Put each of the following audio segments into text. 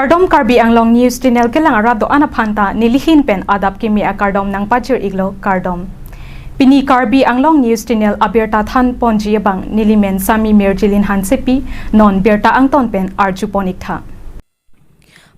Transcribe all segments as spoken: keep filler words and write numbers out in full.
Kardom, Karbi Anglong News Channel kelang arat do-an aphan ta nelihin pen adap kimi akardom nangpajir-iklo, kardom. Pini Karbi Anglong News Channel abirta thanponji abang nelimen Sami Mirjilin Hansepi, non birta angton pen arjupon-iktha.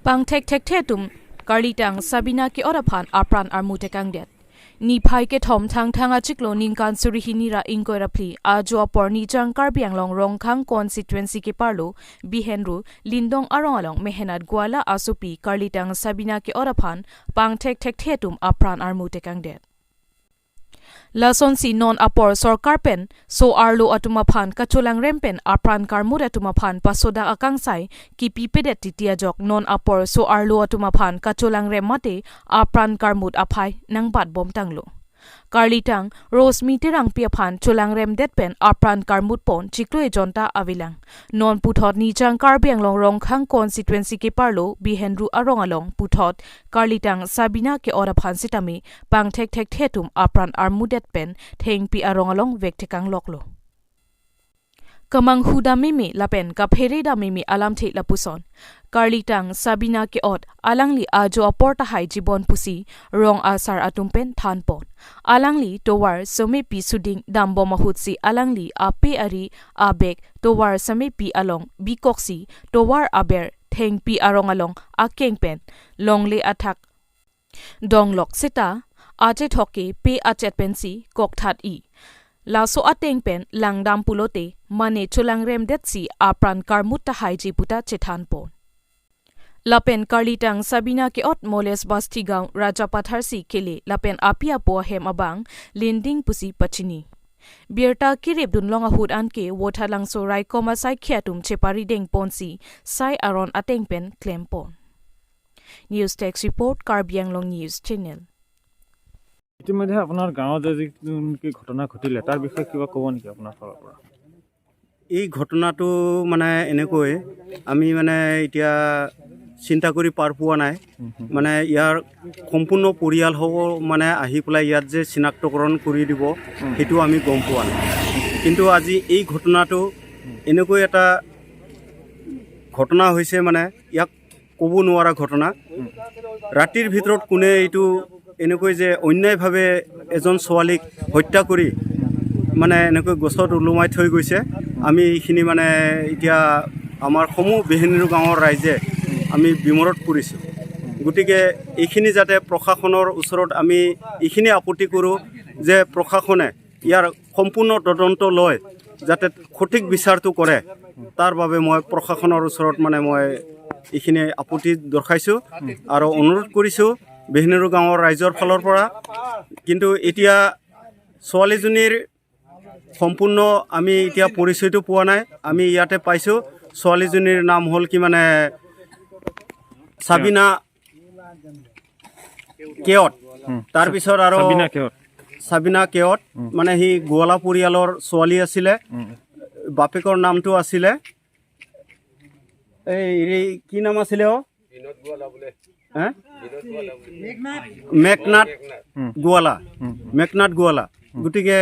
Pangthek thekthe atum karlitang Sabina ke-ot aphan apran armu tekangdet. Niphai kethom Thangthang achiklo ningkan suri hini ra ingkoi ra phli ajo apor Nijang Karbi Anglong Rongkhang constituency keparlo Bihenru Lindong arong along Mehenat Goala asopi karlitang Sabina ke-ot aphan pangthek thekthe atum apran armu tekangdet. Lasonsi non apor sorkar pen so-arlo atum aphan kacholangrem pen apran karmut atum aphan pasodak akangsai kipipedet titi ajok non apor so-arlo atum aphan kacholangrem mate apran karmut aphai nangbatbomtanglo. Karlitang Rosemi Terangpi aphan cholangremdet pen apran karmutpon chiklo ejon ta avelang. Non puthot Nijang Karbi Anglong Rongkhang constituency keparlo Bihenru arong along puthot karlitang Sabina ke-ot aphan sitame pangthek thekthe atum apran armudet pen thengpi arong along vek thekangloklo. Kemanghu dam meme lapen kaphere dam meme alamthe lapuson. Karlitang Sabina ke-ot alangli ajo apor tahai jibon pusi rong asar atum pen thanpon. Alangli tovar semepi suding dambom ahutsi alangli ape ari abag tovar semepi along bikoksi tovar aber thengpi arong along akeng pen longle athak donglok seta achethok ke pe achet pensi kokthat-i. Laso ateng pen langdam pulote mane cholangremdetsi apran karmut tahaiji puta chethanpon. Lapen karlitang Sabina ke-ot Moles Basti Gaon Rajapathar si kele lapen api apo ahem abang Linding pusi pachini. Birta keripdun long ahut anke Vothatlangso raikom asai khe atum cheparidengponsi sai aron ateng pen klempon. News Desk Report, Karbi Anglong News Channel. ইতিমধ্যে আপোনাৰ গাঁৱত যে যিটো নেকি ঘটনা ঘটিলে, তাৰ বিষয়ে কিবা ক'ব নেকি আপোনাৰ ফালৰ পৰা? এই ঘটনাটো মানে এনেকৈ, আমি মানে এতিয়া চিন্তা কৰি পাৰ পোৱা নাই। হুম, হুম। মানে ইয়াৰ সম্পূৰ্ণ পৰিয়াল হ'ব মানে আহি পেলাই ইয়াত যে চিনাক্তকৰণ কৰি দিব, হুম। সেইটো আমি গম পোৱা নাই। কিন্তু আজি এই ঘটনাটো এনেকৈ এটা ঘটনা হৈছে, মানে ইয়াক ক'ব নোৱাৰা ঘটনা। ৰাতিৰ ভিতৰত কোনে এইটো এনেকৈ যে অন্যায়ভাৱে এজন ছোৱালীক হত্যা কৰি মানে এনেকৈ গছত ওলোমাই থৈ গৈছে, আমি এইখিনি মানে এতিয়া আমাৰ সমূহ বেহেনিৰ গাঁৱৰ ৰাইজে আমি বিমোৰত পৰিছোঁ। গতিকে এইখিনি যাতে প্ৰশাসনৰ ওচৰত আমি এইখিনি আপত্তি কৰোঁ যে প্ৰশাসনে ইয়াৰ সম্পূৰ্ণ তদন্ত লৈ যাতে সঠিক বিচাৰটো কৰে, তাৰ বাবে মই প্ৰশাসনৰ ওচৰত মানে মই এইখিনি আপত্তি দৰ্শাইছোঁ আৰু অনুৰোধ কৰিছোঁ বেহেনিৰ গাঁৱৰ ৰাইজৰ ফালৰ পৰা। কিন্তু এতিয়া ছোৱালীজনীৰ সম্পূৰ্ণ আমি এতিয়া পৰিচয়টো পোৱা নাই। আমি ইয়াতে পাইছোঁ ছোৱালীজনীৰ নাম হ'ল কি মানে চাবিনা কেওট। হুম। তাৰপিছত আৰু চাবিনা কেওট। চাবিনা কেওট, হুম। মানে সি গোৱালা পৰিয়ালৰ ছোৱালী আছিলে। হুম। বাপেকৰ নামটো আছিলে, এই হেৰি, কি নাম আছিলে অ? হে? মেঘনাথ হুম। গোৱালা। হুম। মেঘনাথ গোৱালা। হুম। গতিকে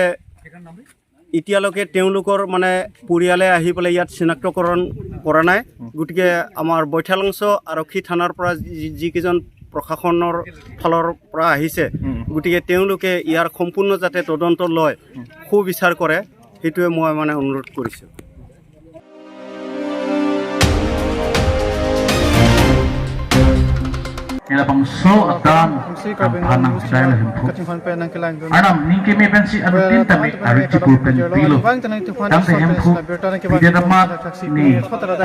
এতিয়ালৈকে তেওঁলোকৰ মানে পৰিয়ালে আহি পেলাই ইয়াত চিনাক্তকৰণ কৰা নাই। হুম। গতিকে আমাৰ বৈঠালংচ আৰক্ষী থানাৰ পৰা যি-, যিকেইজন প্ৰশাসনৰ ফালৰ পৰা আহিছে, হুম। গতিকে তেওঁলোকে ইয়াৰ সম্পূৰ্ণ যাতে তদন্ত লয়, হুম। সুবিচাৰ কৰে, সেইটোৱে মই মানে অনুৰোধ কৰিছোঁ। Nelabangso adan angphan nangkedai lo Hemphu. Arnam ning keme pensi anuttin tame arit chipur pen pilo. Tangte Hemphu, pide damat ne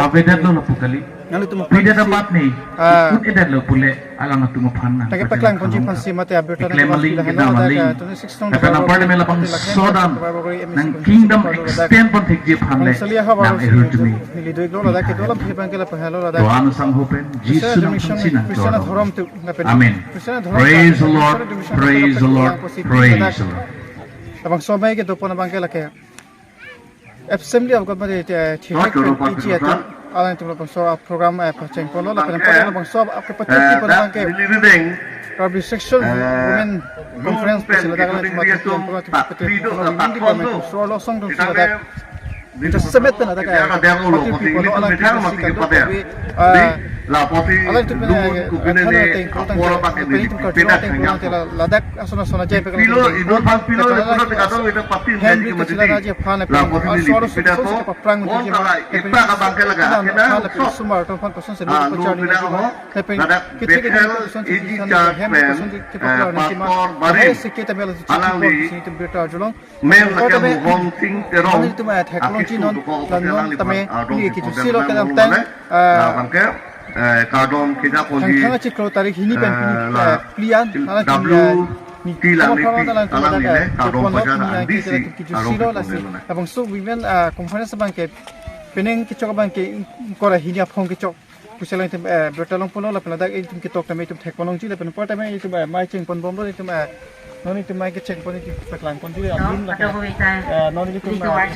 avedetlo lapu kali. Pide damat ne un-edetlo pule alanglitum aphan nang. Lake paklang ponji aphansi mate abirta keklem aling, kedam aling. Lapen apartment labangso adan nang kingdom extend pon thekji aphan le nang ehur tumi. Neli doiklo ladak kedo alam thepang ke lapen halo ladak. Doan sangho pen Jisu nangphan si nang Christian dhorom tu lapen. Amen. Praise the Lord, praise the Lord, praise the Lord. Labangso amei kedopon abang ke lake Assembly of God mate, eh, thihek pen iti atum alangtum labangso a-program, eh, pachengponlo lapen labangso a-, ke pachengponlo abang ke Karbi Section Women Conference pusi ladak alangtum pachengponlo, lapen Women Department so along song atum si ladak. Ita semet pen ladak, eh, pati pipo lo alangtum si kadokave, eh, Lapusi alai tu pene, lungun eh, kupine thana ne teng kotang apor ke, abang ke pene neli tu pipeda karjuna teng kanyang kotang ko. Ladak asona sona jai pekala pilo, teng ido pon, phan pilo, pekala ido pekala lagi tu ita pati hem neli bri kemati kachila di. Raja phan, lapusi neli soro pipeda soro to. Soro paprang on mati kala jema. Ita ka bangke laga, iphan kena phan sok. Sumar tong phan koson se ah, neli lu pachar ni pina jema. Ho. Lapen ladak kithik Bethel kithik koson se A G jisa Church pen, koson se eh, kepaklar ni jema. Pastor Barim. Hai sikit amel alangli. Sini tu berita julong. Mem lake Muhong Sing Terong. Nelitum, eh, theklong akesu chinon, dokok la pate non alangli tame phan, ah, dong ni si kejut program silo nang kedam mulu tang, male. Ah, la bangke, eh, kardom keja ponji, thangthang achiklo tarik hini pen, eh, pini, la eh, plian, hala kini, W T eh, ni langli kama pi, pama alangli ladak, le, eh, kardom kepon paja ni na yang andi kita si, latum kejut kardom silo keponde lasi. Mane. Labangso women, ah, conference abangke, penang kechok abangke, kora hini aphong kechok. Kuselang itum, eh, berita longponlo lapen ladak itum ketok tame itum thekponlongji lapen apor tame itum, eh, mei chengponbomlo itum, eh, non itum mei kechengpon itum paklangponji. No, adim lapen, eh, non itum, eh,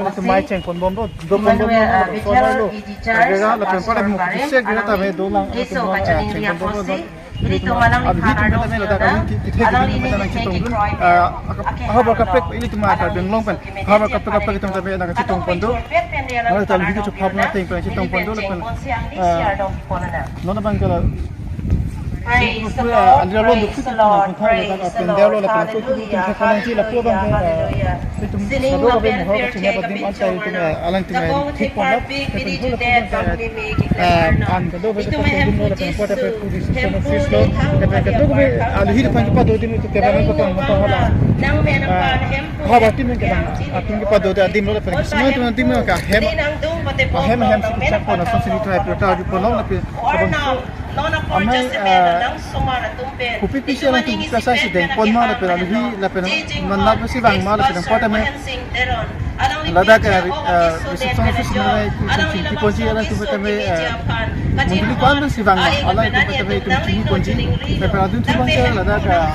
itum mei chengponbomlo, doponbomlo, eh, solarlo. Agera lapen apor tame mukti se agera tame dolang itum, eh, chengponbomlo. Itum alangli phan arong tame ladak alangli kithek kithek tame nang chetong dun. Ah, ahok kaprek ilitum Karbi Anglong pen. Ahok kaprek kaprek itum tame nang chetongpon do. Ladak video chupap na teng pen chetongpon do lapen. Ah, non abangke la. Praise the Lord, praise the Lord, praise the Lord. Hallelujah, hallelujah, hallelujah. Sining lapen pir cheng kapinchong. Jago thepar pik pini judet bang meme kekarno. Itum hem pu Jisu, hem pu nethang lapen thepar pik. Nang men aphan hem pu nang atum kepado adim lo lapen semua teman adim lo ka hem. Ahem hem si chak pon ason si tu api ta ajup pon lo lapen. Amei, eh, kopi pisi alangtum kasa si dengpon ma lapen aluhi lapen manat si vang ma lapen apor tame ladak, eh, eh, reception office mane itum chingkiponji alangtum tame, eh, mondoli ko-an si vang ma alangtum tame itum chingkiponji lapen adun thubang ke ladak, eh,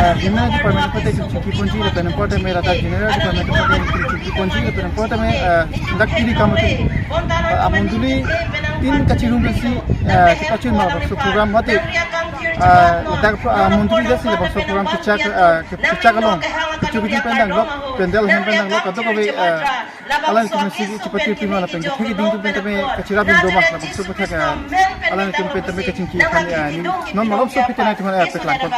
eh, Women Department pate itum chingkiponji lapen apor tame ladak General Department pate itum chingkiponji lapen apor tame, eh, dak kiri kam atum, eh, amondoli tin kachirum pensi, eh, kepachun ma labangso program mate. Ah, dak, ah, mondoli jasi labangso program kechak, ah, ke-, kechak along. Kecho kejun pen danglok, pandal hem pen danglok, kadokave, ah, alangtum si chepatiri pima lapen kethek keding atum pen tame kachirap dun do ma labangso aputhak, ah, alangtum pen tame kachingki aphan, ah, ni non malomso pite nangtum aphan, ah, paklangpon.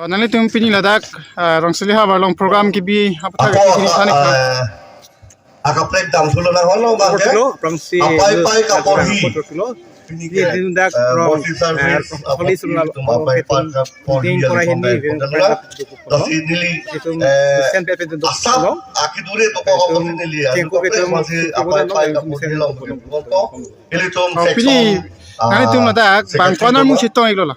Nanglitum pini ladak, ah, Rongsili havar along program kebi aputhak apo, kethini thanik tha. Ah, akaprek damthulo nang hono bangke. Kilo, aphrangsi apai pai kaporhi. Kilo. Pini ke, eh, dak rong, forty service, eh, forty aporhi service atum apai pai kaporhi ding aporhi along hini, pon dun dun la. Lasi neli, itum, eh, Sen pe pe dun dun Assam dun. Akidure to ko itum aporhi neli, jengkok itum masih apai pai kaporhi along dun dun. Ilitum, oh, section, pini, ah, nanglitum ladak, bang secretary ko-an amu chetong iklo la?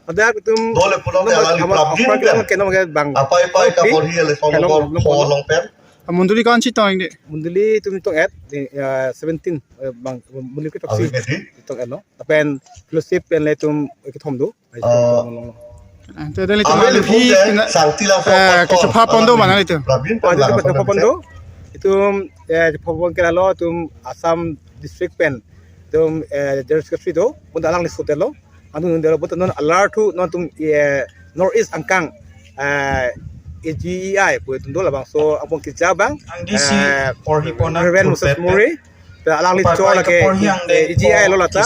Ladak itum dole pulo ke alangli prabin ke. Ke nong ke bang. Apai pai kaporhi ale song kelong, bor kelong, pho kelong. Along pen. Ah, mondoli ko-an chetong ikde? Mondoli itum tong-et, di, eh, seventeen, eh, bang, mondoli ke taksi. Abi ke di? Tong-et lo. Lapen fellowship pen le itum kethom do. Ah, te dali itum, ami le alangli phone hi de, kena, sangti laso, eh, kachepha pon do mana itum? Prabin pen, ah, itum lang kachepha pon do. Itum, eh, chepha pon ke lalo itum Assam district pen itum, eh, General Secretary do, bonta alangli sut detlo. Anung detlo, bonta non alert thu, non itum, eh, North East angkang, eh, A G E I pu itum do labangso angbong keja abang, ang D C, eh, porhi pon nang Reverend Moses Mori. Te alangli chot lake, eh, A G E I lo lata,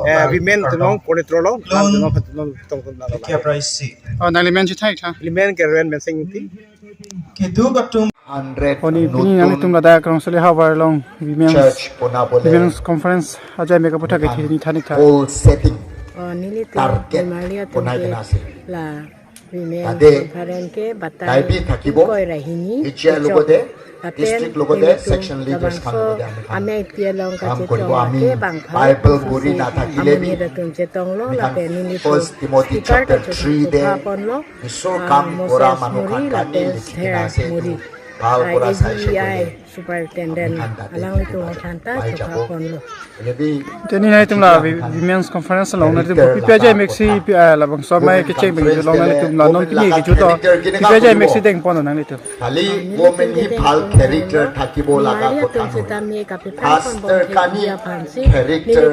eh, women atum along coordinator lo, alam atum along tong tong lo. Oh, nangli men chethai tha. Neli men ke Reverend Mensing Ingti. Keduk atum hundred. Oni pini nanglitum ladak Rongsili havar along women's, church pona bole, women's conference ajai mek aputhak kethini thanik tha. Goal setting. Oh, nelitum target pona kena ase. La women conference ke batai ingkoi ra hini kechok. Tade, taibi thakibo. H R logode, district logode, section leaders khan logode ami khan. Amei pi along kam koribo kachetong ami, ke bang pha Bible guri na thakile bi. Amonit atum chetonglo, lapen neli First Timothy speaker chapter three de, chepha ponlo, Isor kam kora manu khan kani likhi kena ase tu. Bhal kora sai sai kore. Superintendent, alanglitum aphan ta chepha ponlo. Tini nangtum la wi-, women's conference along nangtum kopi pi ajai mek si pi, ah, labangso amei kecheng pen along nangtum la non pini kejuto. Pi pi ajai mek si deng pon nangtum. Khali women hi bhal character thakibo laga kotha noi. Pastor kani character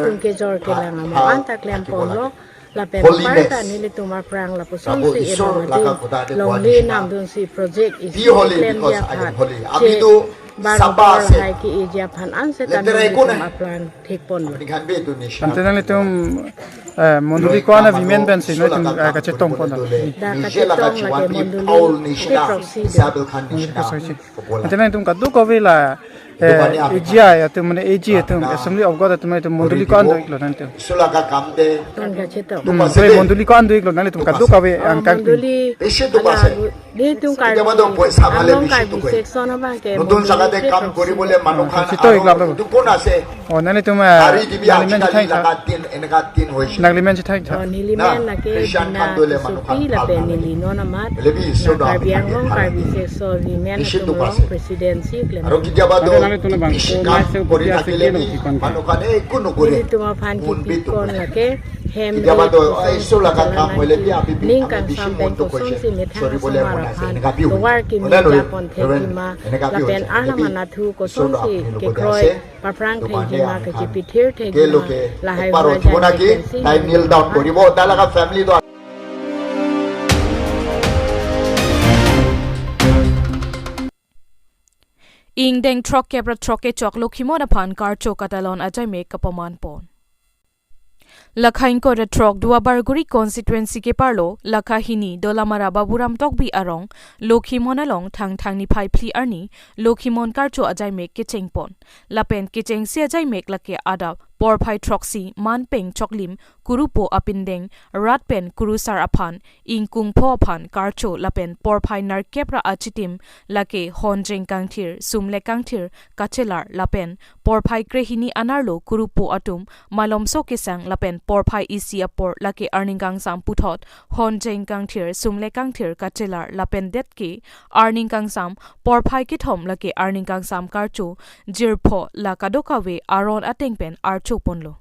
bhal thakibo lage. Lapen holiness. Parta nelitum aphrang lapuson si Prabhu Isor elong laka adim koda de longle buat namdun si project isi be holy klem because dia I am phat. Holy. Che Ami tu barong sapa bor se. Hai ke-e ji aphan an setame leterai nelitum kone. Aphrang thek ponlo. Apni khan be tu nisha. Ante nanglitum, eh, mondoli ko-an a women pen si nangtum, eh, kachetong pon. Da kachetong lake mondoli ke proxy de. Isabel khan nisha. Ante nangtum kadokave la, eh, A G I atum mane A G atum, Assembly of God atum nangtum mondoli ko-an do iklo nangtum. Sulaka kam de. Kan kachetong. Hmm, mondoli ko-an do iklo nangtum kadokave angkang. Mondoli ala nelitum Karbi, along Karbi section abang ke nutun mondoli jaga de kam kori bole manu khan chito iklo aro. Tu kon ase? Oh, nanglitum, eh, nangli men chethai tha. Nangli men chethai tha. Oh, neli men lake Christian Dina khan dole manu Sopi khan lapen neli non amat. Lebi soda Karbi Anglong Karbi section women atum along presidency klem. Aro kejaba do nanglitum bang ko mas se kori thakile bi manu khan e kuno kore. Nelitum aphan kipi kon lake hem kejaba do ai so laka kam hoile bi abi bi ning kangsam pen kosonsi methang asomar aphan tovar kimi japon thek kima lapen arnam anatthu kosonsi kekroi paphrang thek kima kachepithir thek kima lahai hua jai pensi time kneel down koribo dalaka family do. Ingdeng throkkep ra throkkechok Lokhimon aphan karcho katalon ajai mek kapaman pon. Lakha ingkoi ra throk Duarbagori constituency keparlo, lakha hini Dolamara Baburam Tokbi arong, Lokhimon along Thangthang niphai phli arni, Lokhimon karcho ajai mek kecheng pon. Lapen kechengsi ajai mek lake adap porphai throksi, man peng choklim, kurupo apindeng, rat pen kurusar aphan, ingkung pho aphan karcho lapen porphai nerkep ra achitim lake honjeng kangthir, sumle kangthir kachelar lapen porphai krehini anerlo kurupo atum malomso kesang lapen porphai isi apor lake arni kangsam puthot honjeng kangthir, sumle kangthir kachelar lapen det ke arni kangsam porphai kethom lake arni kangsam karcho jirpho la kadokave aron ateng pen archo ponlo.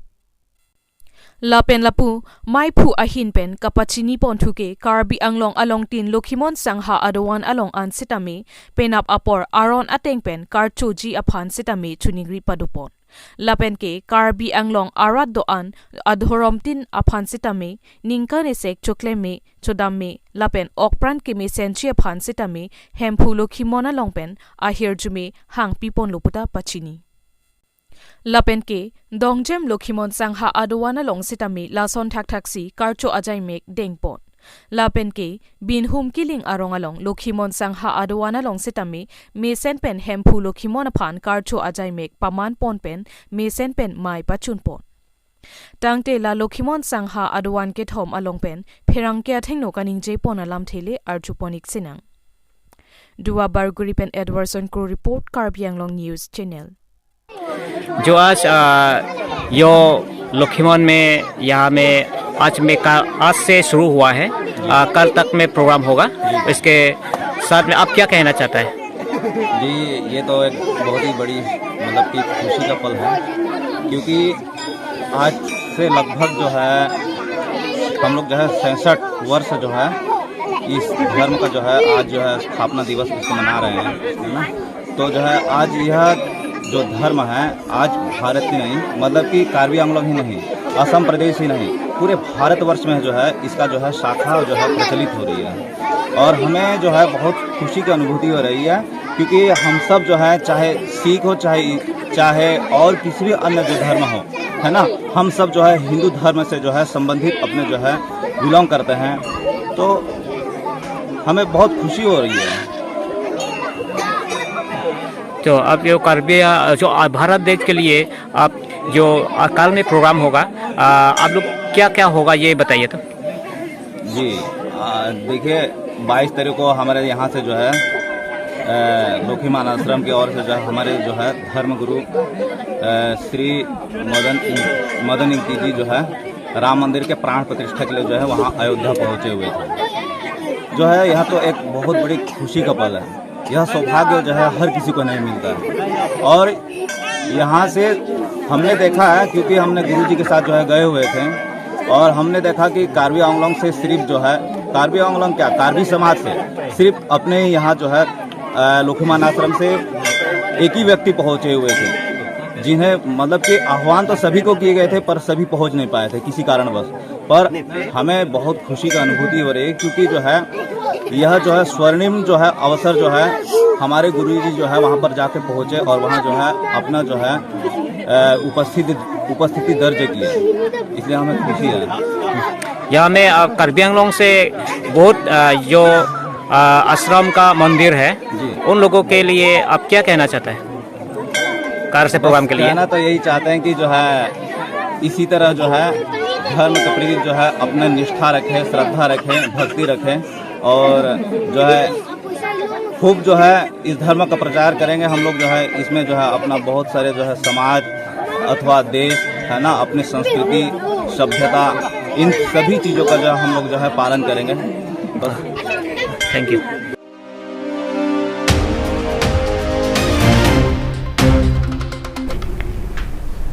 Lapen lapu maiphu ahin pen kapachini ponthu ke Karbi Anglong alongtin Lokhimon Sangha adovan along an sitame penap apor aron ateng pen karchoji aphan sitame choningri padopon. Lapen ke Karbi Anglong arat do-an adhorom tin aphan sitame ningkan esek choklem me chodam me lapen okpran kemesenji aphan sitame Hemphu Lokhimon along pen ahirjume hangpi ponlo puta pachini. Lapen ke Dongjem Lokhimon Sangha adovan along sitame lason thakthak si karcho ajai mek dengpon. Lapen ke Binhum Kiling arong along Lokhimon Sangha adovan along sitame mesen pen Hemphu Lokhimon aphan karcho ajaimek paman pon pen mesen pen mei pachun pon. Tangte la Lokhimon Sangha adovan kethom along pen pherangke athengno kaningje pon alamthe le arju pon ik sinang. Dua Barguri pen Edwardson Kro report, Karbi Anglong News Channel. जो आज, आ, यो लोखीमन में, यहाँ में आज में का, आज से शुरू हुआ है, आ, कल तक में प्रोग्राम होगा। इसके साथ में आप क्या कहना चाहता है? जी, ये तो एक बहुत ही बड़ी, मतलब कि, खुशी का पल है, क्योंकि आज से लगभग जो है, हम लोग जो है सैंसठ वर्ष जो है इस धर्म का जो है आज जो है स्थापना दिवस इसको मना रहे हैं, है ना। तो जो है आज यह जो धर्म है आज भारत ही नहीं, मतलब कि कार्बी आंगलोंग ही नहीं, असम प्रदेश ही नहीं, पूरे भारतवर्ष में जो है इसका जो है शाखा जो है प्रचलित हो रही है। और हमें जो है बहुत खुशी की अनुभूति हो रही है, क्योंकि हम सब जो है, चाहे सिख हो, चाहे, चाहे और किसी भी अन्य जो धर्म हो, है ना, हम सब जो है हिंदू धर्म से जो है संबंधित अपने जो है बिलोंग करते हैं, तो हमें बहुत खुशी हो रही है। तो आप जो कार्बी, आ, जो, आ, भारत देश के लिए आप जो, आ, कल में प्रोग्राम होगा, आ, आप लोग क्या क्या होगा, ये बताइए तो। जी, आ, देखिए, बाईस तारीख को हमारे यहाँ से जो है, अ, लोखीमान आश्रम की ओर से जो है हमारे जो है धर्म गुरु, अ, श्री मदन इंग-, मदन इंगती जी जो है राम मंदिर के प्राण प्रतिष्ठा के लिए जो है वहाँ अयोध्या पहुँचे हुए थे। जो है, यह तो एक बहुत बड़ी खुशी का पल है। यह सौभाग्य जो है हर किसी को नहीं मिलता है। और यहाँ से हमने देखा है, क्योंकि हमने गुरु जी के साथ जो है गए हुए थे, और हमने देखा कि कार्बी आंगलोंग से सिर्फ जो है, कार्बी आंगलोंग क्या, कार्बी समाज से सिर्फ अपने ही यहाँ जो है, अ, लोखीमान आश्रम से एक ही व्यक्ति पहुँचे हुए थे, जिन्हें, मतलब कि, आह्वान तो सभी को किए गए थे, पर सभी पहुँच नहीं पाए थे किसी कारणवश। पर हमें बहुत खुशी का अनुभूति हो रही है, क्योंकि जो है, यह जो है स्वर्णिम जो है अवसर जो है हमारे गुरु जी जो है वहाँ पर जाके पहुँचे और वहाँ जो है अपना जो है, अ, उपस्थित, उपस्थिति दर्ज किए, इसलिए हमें खुशी है। यहाँ में, अ, कार्बी आंगलोंग से बहुत, अ, जो, अ, आश्रम का मंदिर है, जी। उन लोगों के लिए आप क्या कहना चाहते हैं? कल से प्रोग्राम के लिए। कहना तो यही चाहते हैं कि जो है, इसी तरह जो है, धर्म के प्रति जो है, अपना निष्ठा रखें, श्रद्धा रखें, भक्ति रखें, और जो है, खूब जो है, इस धर्म का प्रचार करेंगे। हम लोग जो है, इसमें जो है, अपना बहुत सारे जो है, समाज अथवा देश, है ना, अपनी संस्कृति, सभ्यता, इन सभी चीज़ों का जो है, हम लोग जो है, पालन करेंगे। बस। Thank you.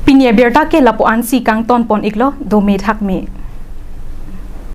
Pini abirta ke lapu-ansi kangton pon iklo, dome thakme.